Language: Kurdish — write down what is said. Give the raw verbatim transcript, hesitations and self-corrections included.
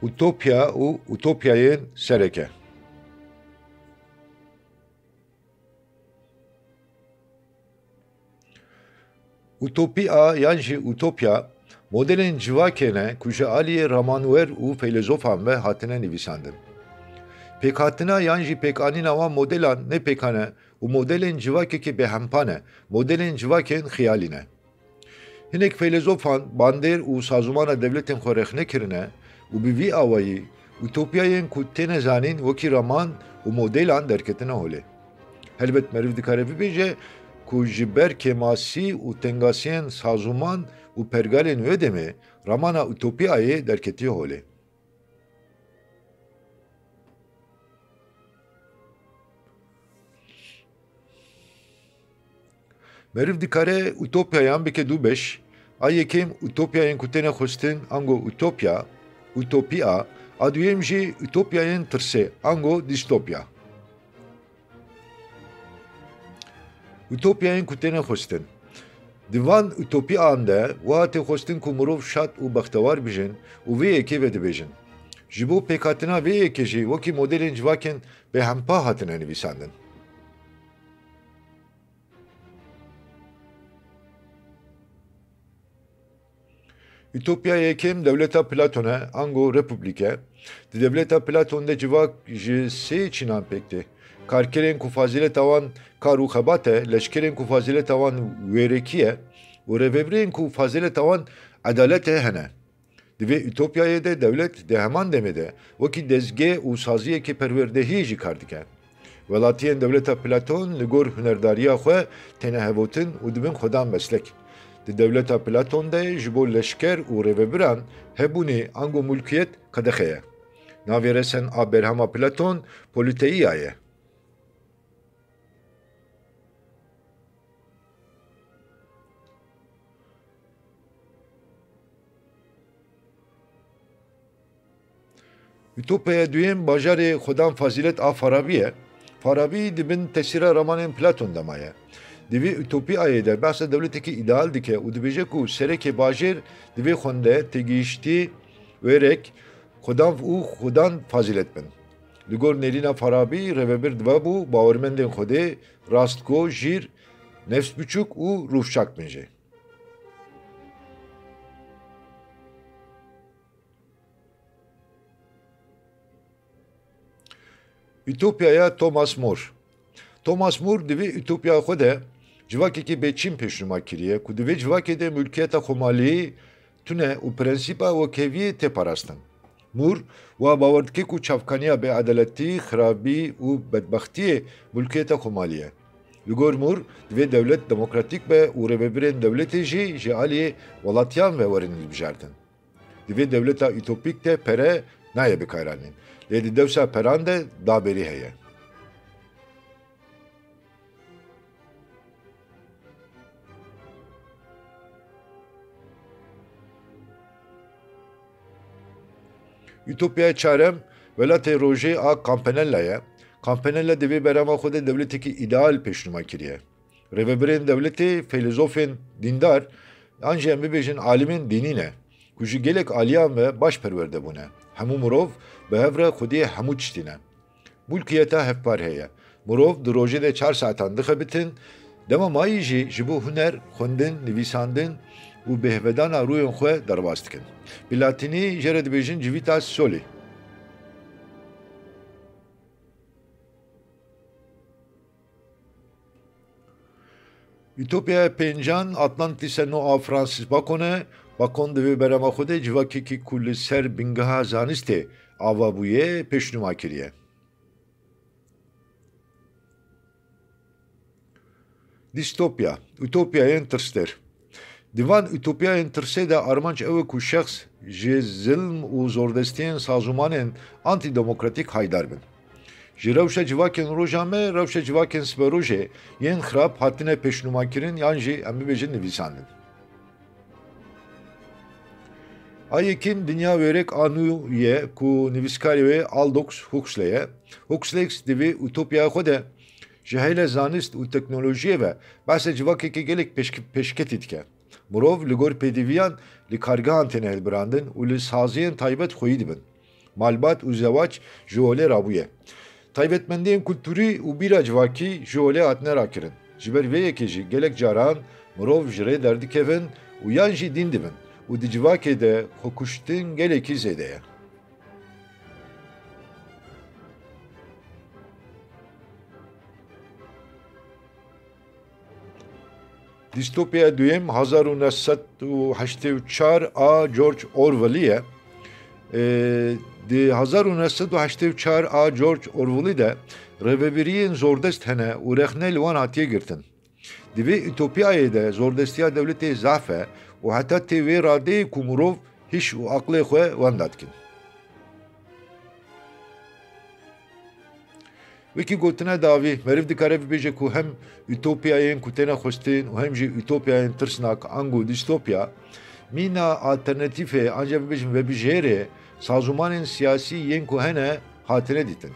Utopya û utopyayên sereke. Utopya yan jî utopya modelên civakê ne ku ji aliyê ramanwer û feylezofan ve hatine nivîsandin. Pêkhatina yan jî pêkanîna wan modelan ne pêkan e û modelên civakekî bêhempa ne, modelên civakên xiyalî ne. Hinek feylezofan bandêr û sazûmana dewletên xwe rexne kirine û bi vî awayî utopyayên ku têne zanîn wekî raman û modelan derketine holê. Helbet meriv dikare bibêje ku ji ber kêmasî û tengasiyên sazûman û pergalên wê demê ramana utopyayê derketiye holê. Meriv dikare utopyayan bike du beş. A yekem utopyayên ku têne xwestin, ango utopya, utopya, a duyem jî utopyayên tirsê, ango distopya. Utopyayên ku têne xwestin. Di van utopyan de wiha tê xwestin ku mirov şad û bextewar bijin û vê yekê vedibêjin. Ji bo pêkhatina vê yekê jî wekî modelên civakên bêhempa hatine nivîsandin. Utopya yekem dewleta Platon e, ango repûblîk e. Di dewleta Platon de civak ji sê çînan pêk tê. Karkerên ku fazîleta wan kar û xebat e, leşkerên ku fazîleta wan wêrekî ye û rêvebirên ku fazîleta wan edalet e hene. Di vê utopyayê de dewlet di heman demê de wekî dezgeh û saziyekê perwerdehiyê jî kar dike. Welatiyên dewleta Platon li gor hunerdariya xwe têne hevotin û dibin xwedan meslek. Di dewleta Platon de ji bo leşker û rêvebiran hebûnê ango mulkiyet qedexe ye. Navê resen a berhema Platon politeyiya ye. Utopyaya duyem bajarê xwedan fazîlet a Farabî ye. Farabî di bin tesîra ramanên Platon de maye. Di vî utopyayê de behsa dewletekî îdeal dike û dibêje ku serekê bajêr di vê xwende têgihiştî, wêrek, xwedan û xwedan fazîlet bin. Li gor nêrîna Farabî rêvebir diva bû bawermendên Xwedê, rastgo, jîr, nefsbiçûk û rûvşak bin jî. Utopyaya Thomas More. Thomas More di vê utopyaya xwe de civakekî bêçîn pêşnûma kiriye ku di vê civakê de mulkiyeta xwemaliyê tune û prensîpa wekheviyê tê parastin. Moore wa bawer dike ku çavkaniya bêedaletî, xirabî û bedbextiyê mulkiyeta xwemalî ye. Li gor Moore, divê dewlet demokratîk be û rêvebirên dewletê jî ji aliyê welatiyan ve werin hilbijartin. Di vê dewleta utopîk de pere nayê bikaranîn, lê di dewsa peran de dabêrî heye. Utopyaya çarem, welatê rojê a Campanella ye. Campanella di vê berhema xwe de dewletekî îdeal pêşnûma kiriye. Rêvebirên dewletê, feylezofên dîndar, yan jî em bibêjin alimên dînî ne, ku ji gelek aliyan ve baş perwerde bûne. Hemû mirov bi hev re xwediyê hemû tiştî ne. Mulkiyeta hevpar heye. Mirov di rojê de çar saetan dixebitin, dema mayî jî ji bo huner, xwendin, nivîsandin û bêhvedana rûyên xwe derbas dikin. Bi latînî jê re dibêjin Civitas Soli. Utopyaya pêncan, Atlantîse Nû a Francis Bacon e. Bacon di vê berhema xwe de civakekî ku li ser bingeha zanistê ava bûye, pêşnûma kiriye. Dîstopya, utopyayên tirsdêr. Di van utopyayên tirsê de armanc ew e ku şexs ji zilm û zordestiyên sazûmanên antîdemokratîk haydar bin. Ji rewşa civakên roja me, rewşa civakên siberojê yên xirab hatine pêşnûmakirin yan jî em bibêjin nivîsandin. A yekin dinya wêrek a nû ye ku nivîskarê wê Aldous Huxley ye. Huxley di vê utopyaya xwe de ji heyla zanist û teknolojiyê ve behsa civakekî gelek pêşk-, pêşketî dike. Mirov li gor pêdiviyan li kargehan têne hilbirandin û li saziyên taybet xweyî dibin. Malbat û zewac ji holê rabûye. Taybetmendiyên kulturî û bîra civakî ji holê hatine rakirin. Ji ber vê yekê jî gelek caran mirov ji rê derdikevin û yan jî dîn dibin û di civakê de xwekuştin gelekî zêde ye. Dîstopya duyem hezar û neh sed û heştê û çar a George Orwellî ye. Ê, di hezar û neh sed û heştê û çar a George Orwellî de rêvebiriyên zordest hene û rexne li wan hatiye girtin. Di vê utopyayê de zordestiya dewletê zaf e û heta tê wê radeyê ku mirov hîş û aqlê xwe wenda dikin. Wekî gotina dawî, meriv dikare bibêje ku hem utopyayên ku têne xwestin û hem jî utopyayên tirsnak, ango dîstopya, mîna alternatîfê, anca bibêjin vebijêrê sazûmanên siyasî yên ku hene hatine dîtin.